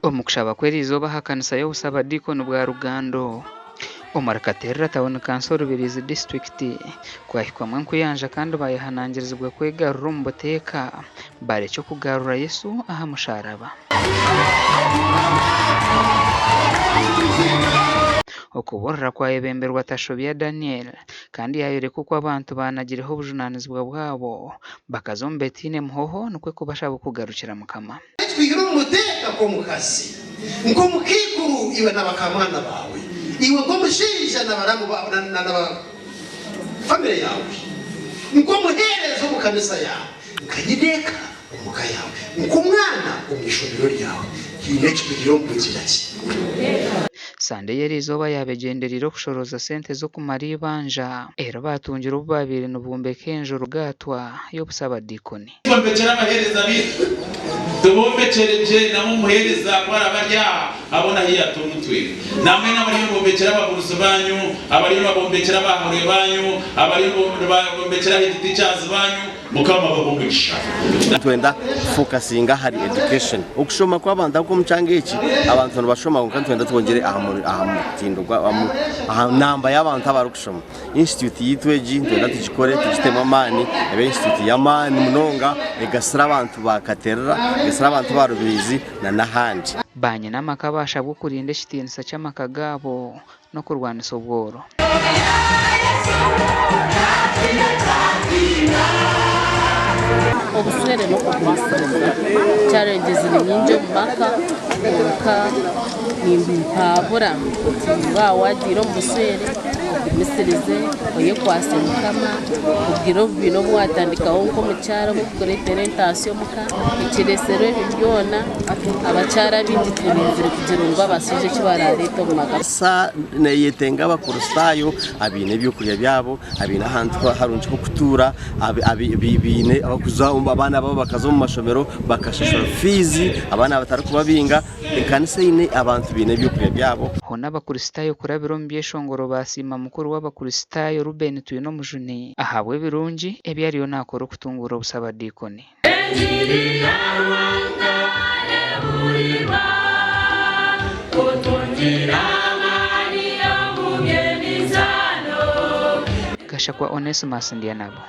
Omu kushaba kw'eriizooba aha kanisa y'obusabadiikoni bwa Rugando omuri Katerera tawuni kanso Rubirizi disiturikiti kwahikwamu enkuyanja kandi bayehanangirizibwa kwegarura omu buteeka barekye okugarura Yesu aha musharaba. Okubuurira kwayebemberwa Tashobya Daniel kandi yaayoreka oku abantu baanagireho obujunaanizibwa bwabo bakaza omu betaine muhoho nikwo kubashaba okugarukira Mukama. Twihire omu muteeka nk'omukazi, nk'omukaikuru iwe na bakamwana baawe, iwe nk'omushaija na baramu baawe na na famire yaawe, nk'omuheereza omu kanisa yaawe, nka nyineeka omu ka yaawe, nk'omwana omu ishomero ryawe. Haine ekitwihire omu kugira ki? Sande y'eriizooba yaaba egyendereire okushorooza sente z'okumara eibanja eri baatungire obu baabaire nibombeka enju rugaatwa y'obusabadiikoni. Twombekyere abaheereza baitu, tubombekyere gye, namwe omuheereza ku araabe ari aha, abone ahu yaata omutwe. Namwe n'abariyo nibombekyera ababuurizi baanyu, abariyo nibabombekyera abaahore baanyu, abariyo nibabombekyera head teachers baanyu, Mukama abahe omugisha. Nitwenda kufokasinga ahari education, okushoma kw'abantu ahabw'okuba omu kyanga eki abantu nibashoma kwonka nitwenda twongyere aha mutindo aha namba y'abantu abarikushoma. Institute yaitu egi nitwenda tugikore tugitemu amaani ebe institute y'amaani munonga egasire abantu ba Katerera, egasire abantu ba Rubirizi n'ahandi. Baanyina amaka baashabwa okurinda ekitiinisa ky'amaka gaabo n'okurwanisa obworo. Obuswere n'okugumisiriza. Challenges ni nyingi omu maka kwonka nimpaabura nti waaba waagiire omu buswere ogumisirize, oyekwase Mukama, ogire obubiina obu waatandikaho nk'omukyara oburikukureetera entaasya omuka. Ekireetsire ebi byona, abakyara abaingi turinzire kugira ngu abashaija eki baraareete omu maka. Kanisa neyetenga abakristaayo abaine ebyokurya byabo, abaine ahantu harungi h'okutuura, baine abaana baabo bakaza omu mashomero bakashashura fiizi, abaana batarikubabinga. Ekanisa eine abantu baine ebyokurya byabo. Hoona Abakristaayo kurabira omu byeshongoro baasiima mukuru w'Abakristaayo Reuben Twinomujuni ahabw'ebirungi ebi ariyo naakora okutunguura obusabadiikoni. Gashakwa Onesmus Ndyanabo.